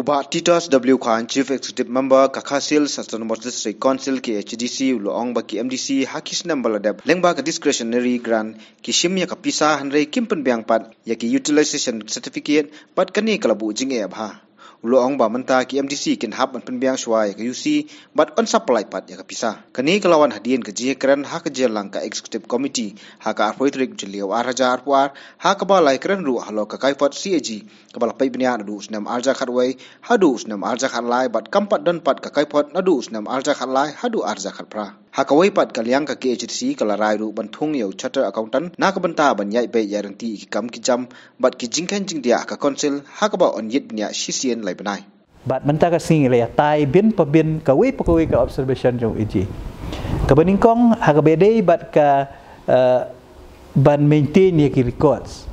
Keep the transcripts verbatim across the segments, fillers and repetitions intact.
Bah Titos W Khan, Chief Executive Member ka Khasi Hills Autonomous District Council, K H A D C, u la ong ba ki M D C ha ki snem ba la dep, lyngba ka discretionary grant, ki shim ïa ka pisa hynrei kim pynbiang pat ïa ki utilization certificate, bad kane ka la buh jingeh bha. U la ong ba mynta ki M D C kin hap ban pynbiang shuwa ïa ka U C, bad yn sa pyllait pat ïa ka pisa. Kane ka la wan hadien ka jingïakren ha ka jingïalang ka Executive Committee ha ka arphew tarik Jylliew ar hajar arphew ar, ha kaba la ïakren ruh halor ka kaiphod C A G, kaba la peit bniah naduh u snem ar hajar khatwei haduh u snem ar hajar khatlai, bad kam pat don pat ka kaiphod naduh u snem ar hajar khatlai haduh ar hajar khatphra. Ha kawei pat ka liang ka K H A D C ka la rai ruh ban thung ïa u chartered accountant na ka bynta ban ïaid beit ïaid ryntih ïa ki kam ki jam bad ki jingkheiñ jingdiah ha ka council, ha kaba yn ïit bniah shisien lai bnai. Bad mynta ka sngi la ïatai bin pa bin kawei pa kawei ka observation jong A G. Kaba nyngkong ha kaba dei bad ka, eh, ban maintain ïa ki records,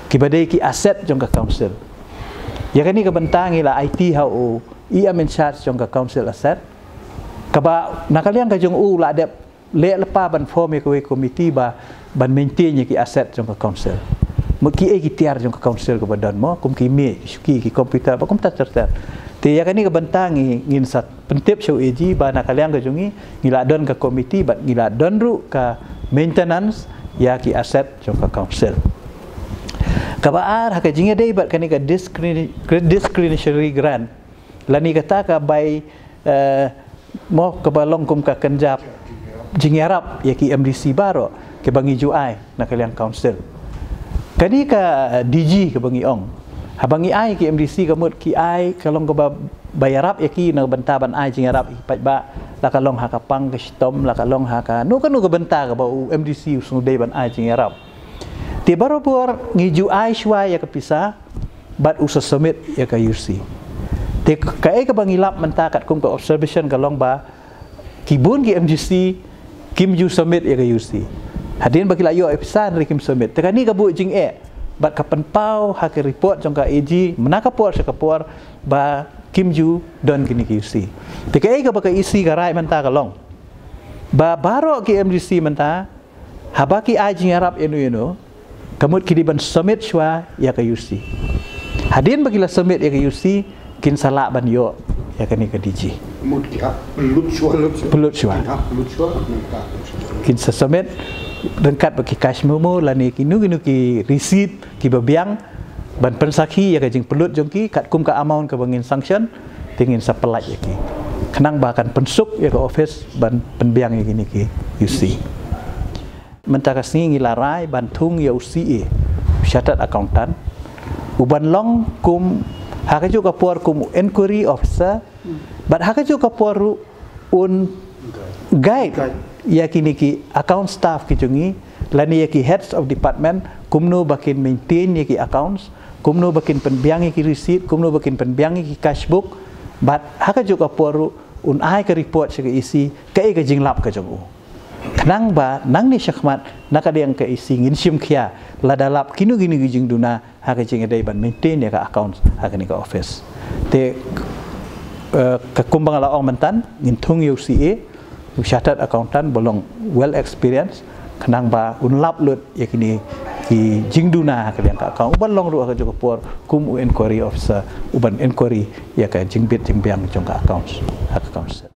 kiba dei ki asset jong ka council. Ïa kane ka bynta ngi la aiti ha u E M in charge jong ka council asset, kaba na ka liang ka jong u la dep leh lypa ban form ïa kawei committee ba ban maintain ïa ki asset jong ka council. Mo, ki ei ki tiar jong ka council kaba don mo, kum ki miej, ki shuki, ki computer, ba kumta ter ter. Te ïa kane ka bynta ngi, ngin sa pyntip sha u A G ba na ka liang ka jong ngi, ngi la don ka committee bad ngi la don ruh ka maintenance ïa ki asset jong ka council. Kaba ar ha ka jingïadei bad kane ka discrini-, discretionary grant, lane kata ka bai, eh, mo, kaba long kum ka kynja jingïarap ïa ki M D C baroh kiba ngi ju ai na ka liang council. Kane ka, eh, D G kaba ngi ong, haba ngi ai ki M D C ka mut ki ai ka long kaba ba ïarap ïa ki na ka bynta ban ai jingïarap ïa ki paidbah, la ka long ha ka pang ka shitom, la ka long ha kano kano ka bynta kaba u M D C u sngewdei ban ai jingïarap. Te barabor ngi ju ai shuwa ïa ka pisa bad u sa submit ïa ka U C. Te kaei kaba ngi lap mynta katkum ka observation ka long ba ki bun ki M D C kim ju submit ïa ka U C. Hadien ba ki la ïoh ïa pisa hynrei kim submit. Te kane ka buh jingeh bad ka pynpaw ha ka report jong ka A G mynta ka por sha ka por ba kim ju don kine ki U C. Te kaei kaba ka E C ka rai mynta ka long ba baroh ki M D C mynta, haba ki ai jingïarap ïano ïano, ka mut ki dei ban submit shuwa ïa ka U C. Hadien ba ki la submit ïa ka U C, kin sa lah ban ïoh ïa kane ka D G. Mut ki hap pynlut shuwa, lut shuwa. Pynlut shuwa. Kin hap pynlut shuwa, kin hap pynlut shuwa. Kin sa submit ryngkat bad ki cash memo lane kino kino ki receipt kiba biang ban pynsakhi ïa ka jingpynlut jong ki katkum ka amount kaba ngin sanction, te ngin sa pyllait ïa ki. Khnang ba kan pynsuk ïa ka office ban pynbiang ïa kine ki U C. Mynta ka sngi ngi la rai ban thung ïa u C A, u chartered accountant, u ban long kum ha kajuh ka por kum u inquiry officer, bad ha kajuh ka por ruh un guide ïa kine ki account staff ki jong ngi, lane ïa ki heads of department, kumno ba kin maintain ïa ki accounts, kumno ba kin pynbiang ïa ki receipt, kumno ba kin pynbiang ïa ki cash book, bad ha kajuh ka por ruh un ai ka report sha ka E C kaei ka jinglap ka jong u. Khnang ba nangne shakhmat na ka liang ka E C ngin shim khia lada lap kino kino ki jingduna ha ka jingïadei ban maintain ïa ka accounts ha kane ka office. Te, eh, ka kumba nga la ong mynta, ngin thung ïa u C A, u chartered accountant ba long well experienced, khnang ba un lap lut ïa kine ki jingduna ha ka liang ka account. U ban long ruh ha kajuh ka por kum u inquiry officer, u ban inquiry ïa ka jingbit jingbiang jong ka accounts ha ka council.